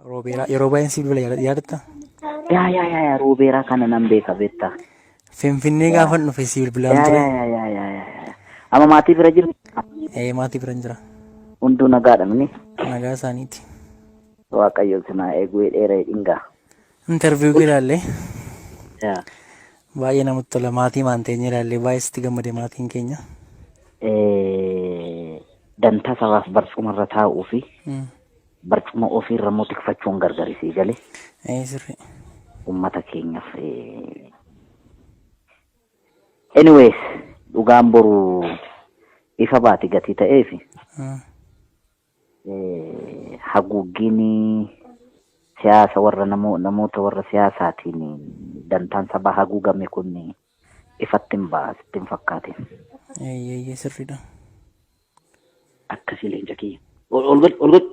Roobeeraa yeroo baay'een si bilbila yaadatta? Yaa yaa yaa yaa Roobeeraa kana nan beeka beektaa. Finfinnee gaafan dhufe si bilbilaan Yaa ture. yaa yaa yaa yaa yaa. Amma maatii bira jirtu Ee maatii biran jira. hunduu nagaadha mini. Nagaa isaaniiti. Waaqayyo sinaa eeguu dheera dhingaa. Interview kee ilaallee Yaa. baay'ee namatti tola maatii maan teenye ilaallee baay'ee sitti gammade maatiin keenya. Dantaa sabaaf barcumarra taa'uu fi barcuma ofiirra immoo tikfachuun gargari sii galee. Ee sirrii. Uummata keenyaaf. Anyways, dhugaan boru ifa baati gatii ta'eef haguuggiin siyaasa warra namoota warra siyaasaatiin dantaan sabaa haguugame kun ifatti hin ba'a sitti hin fakkaatin. Eeyyee sirriidha. Akkasii leenca kiyya. Ol ol gal ol gal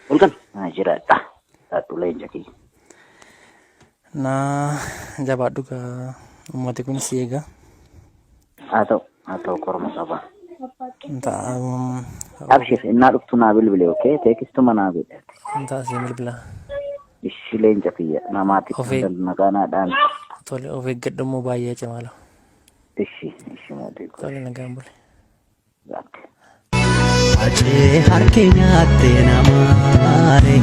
ol gal. Naa jiraadha. Jiraadhu leenca kiyya. Naa jabaadhu gaa uummati kun si eega. Haa ta'u haa ta'u korma sabaa. Ta'a. Abshir innaa dhuftu naa bilbile okay teekistuma naa godhe. Ta'a si bilbila. Ishi leenca kiyya namaatti nagaa naa dhaami. Tole of eeggadhu immoo baay'ee cimaala. Ishi ishi mootii koo. Tole nagaan bule. Gaatte. Acee harki nyaatte namaare.